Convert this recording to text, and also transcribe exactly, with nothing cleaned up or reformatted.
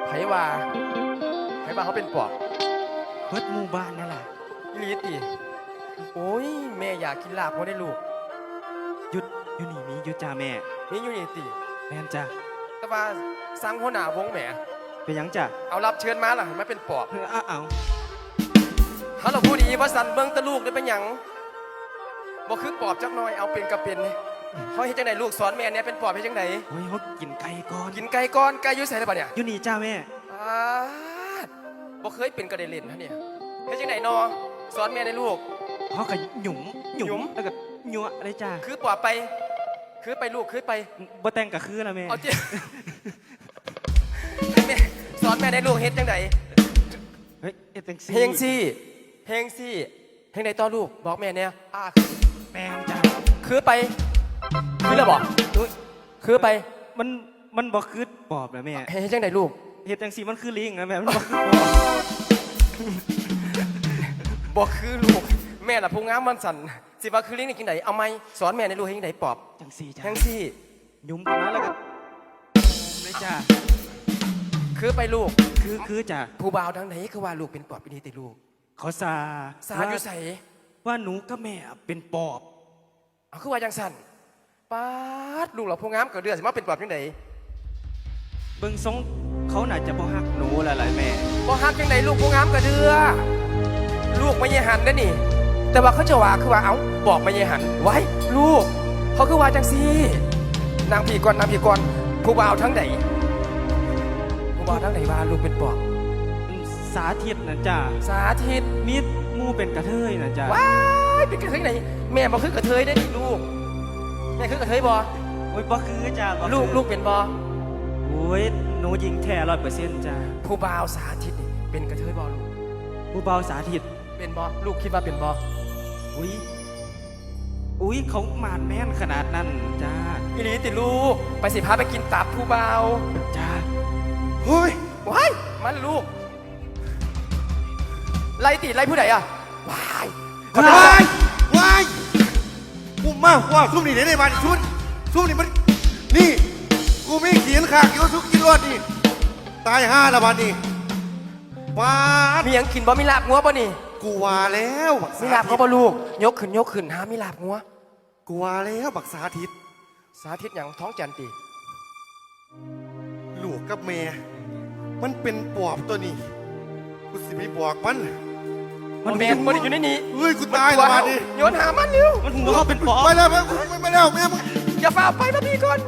ไผว่า ไผว่าเขาเป็นปอบ เบิดหมู่บ้านนั่นล่ะ อีหลีติ โอ้ย แม่อยากกินลาบงัวเด้ลูก หยุด อยู่นี่มีอยู่จ้าแม่ มีอยู่นี่ติ แม่นจ้ะ แต่ว่าสั่งหัวหน้าวงแหม เป็นหยังจ้ะ เอารับเชิญมาล่ะ ให้มาเป็นปอบ เออ เอา เอา ฮัลโหล ผู้ดีว่าสั่นเบิ่งแต่ลูกได้เป็นหยัง บ่คือปอบจักหน่อย เอาเป็นก็เป็น เขาเฮ็ดจังได๋ลูก สอนแม่แหน่ เป็นปอบเฮ็ดจังได๋ โอ้ย เขากินไก่ก่อน กินไก่ก่อน ไก่อยู่ไสล่ะบัดเนี่ย อยู่นี่จ้าแม่ ป๊าด บ่เคยเป็นก็ได้เล่นนะเนี่ย เฮ็ดจังได๋นอ สอนแม่แหน่ลูก เขาก็หยุม หยุม หยุม แล้วก็ยัวเลยจ้า คือปอบไป คือไปลูก คือไป บ่แต่งก็คือล่ะแม่ เอาติ แม่ สอนแม่แหน่ลูก เฮ็ดจังได๋ เฮ้ย เฮ็ดจังซี่ เฮ็ดจังซี่ เฮ็ดจังซี่ เฮ็ดจังได๋ต่อลูก บอกแม่แหน่ อ่า แม่นจ้ะ คือไป คือแล้วบ่ อุ๊ย คือไป มัน มันบ่คือปอบนะแม่ เฮ็ดจังได๋ลูก เฮ็ดจังซี่มันคือลิงนะแม่ มันบ่คือปอบ บ่คือลูก แม่ล่ะผู้งามมันสั่น สิว่าคือลิงนี่จังได๋ เอาใหม่ สอนแม่แหน่ลูก เฮ็ดจังได๋ปอบ จังซี่จ้ะ จังซี่ หยุมเข้ามาแล้วก็ เลยจ้ะ คือไปลูก คือ คือจ้ะ ผู้บ่าวทางไหนคือว่าลูกเป็นปอบอีหลีติลูก เขาซา ซาอยู่ไส ว่าหนูกับแม่เป็นปอบ เอาคือว่าจังซั่น ป๊าด ลูกเราผู้งามกะเดือ สิมาเป็นปอบจังได๋ เบิ่งทรงเขาน่าจะบ่ฮักหนูแล้วล่ะแม่ บ่ฮักจังได๋ลูกผู้งามกะเดือ ลูกแม่ยายหันเด้อนี่ แต่ว่าเขาเจ้าว่าคือว่า เอ้า ปอบแม่ยายหัน ไว้ ลูก เขาคือว่าจังซี่ นั่งพี้ก่อน นั่งพี้ก่อน ผู้บ่าวทางใด ผู้บ่าวทางใดว่าลูกเป็นปอบ สาธิตนั่นจ้า สาธิต มีหมู่เป็นกระเทยนั่นจ้า ว้าย เป็นกระเทยไหน แม่บ่คือกระเทยได้อนี่ลูก แม่คือกระเทยบ่ โอ้ย บ่คือจ้า บ่คือ ลูก ลูกเป็นบ่ โอ้ย หนูหญิงแท้ร้อยเปอร์เซ็นต์จ้า ผู้บ่าวสาธิตนี่เป็นกระเทยบ่ลูก ผู้บ่าวสาธิต เป็นบ่ ลูกคิดว่าเป็นบ่ อุ๊ย อุ๊ย เขามาดแมนขนาดนั้นจ้า อีหลีติลูก ไปสิพาไปกินตับผู้บ่าว จ้า เฮ้ย ว้าย มันลูก ไล่ติ ไล่ผู้ใดอะ ว้าย ว้าย ว้าย กูมาว่าซุมนี่ได้บาดนี้ซุมซุมนี่มัน นี่ กูมีขีนขากอยู่ซุมกินรอดนี่ ตายห่าละบาดนี้ ป๊าด มีหยังกินบ่ มีลาบงัวบ่นี่ กูว่าแล้วบักสาธิต มีลาบงัวบ่ลูก ยกขึ้น ยกขึ้น หามีลาบงัว กูว่าแล้วบักสาธิต สาธิตหยัง ท้องจันติ ลูกกับแม่ มันเป็นปอบตัวนี้ กูสิไปบอกมัน มันแม่นบ่ได้อยู่ในนี้ เฮ้ย กูตายแล้วบาดนี้ โยนหามันเร็ว มันหัวเป็นปอบ ไปแล้ว ไปแล้ว แม่มึง อย่าฝ่าไปนะพี่ก่อน